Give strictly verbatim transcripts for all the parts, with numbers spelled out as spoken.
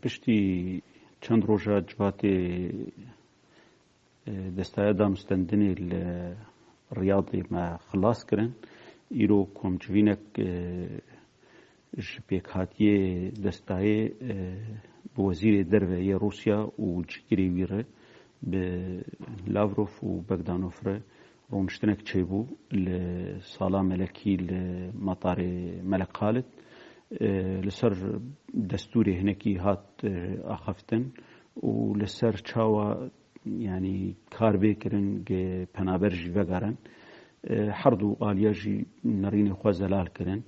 Piştî çend roja civatê, e, destaya danûstendinê li Riyadê me xilas kirin. Îro komcivînek, e, ji pêkhatiyê destayê, e, bi wezîrê derve yê Rûsya û cîgirê wî re, bi Lavrov û Bogdanov re rûniştinek çêbû li sala Melekî li matarê Melek Xalid. E, li ser destûrê hinekî hat, e, axaftin û li ser çawa, yanî, kar bê kirin ge penaber jî vegerin. E, her du aliya jî nerînê xwe zelal kirin.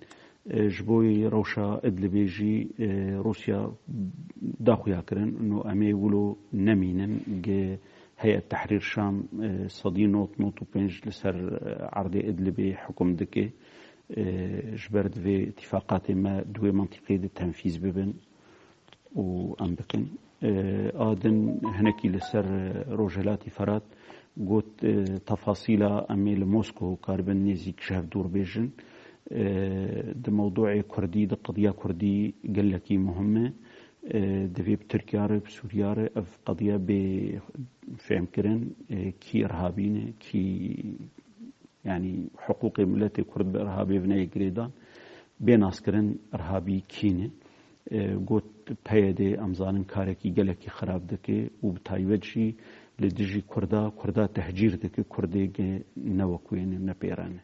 E, ji bo rewşa Idlibê jî, e, Rûsya daxuya kirin, no em ê wilo nemînin ge Heyet Tehrîr Şam, e, sedî nod nod û pênc li ser, e, erdê Idlibê hukum dike. E, ji ber divê îtîfaqatê me di wê mintîqê de tenfîz bibin û em bikin. E, a din hinekî li ser, e, Rojhilatî Ferat got, e, tefasîla em ê li Moskow karibin nêzîk ji hev dûr bêjin. E, di mewduê Kurdî, di qediya Kurdî gelekî muhim e. E, divê bi Tirkiya re, bi Sûriya re ev qediya bê fêhmkirin, e, kî irhabî ne, kî, yanî, hiqûqê miletê Kurd bi irhabê ve neyê girêdan, bê naskirin irhabî kî ne. E, got, P Y D em zanin karekî gelekî xirab dike û bi taybet jî li dijî Kurda, Kurda tehcîr dike, Kurdê ge ne wek wê ne, ne pê re ne.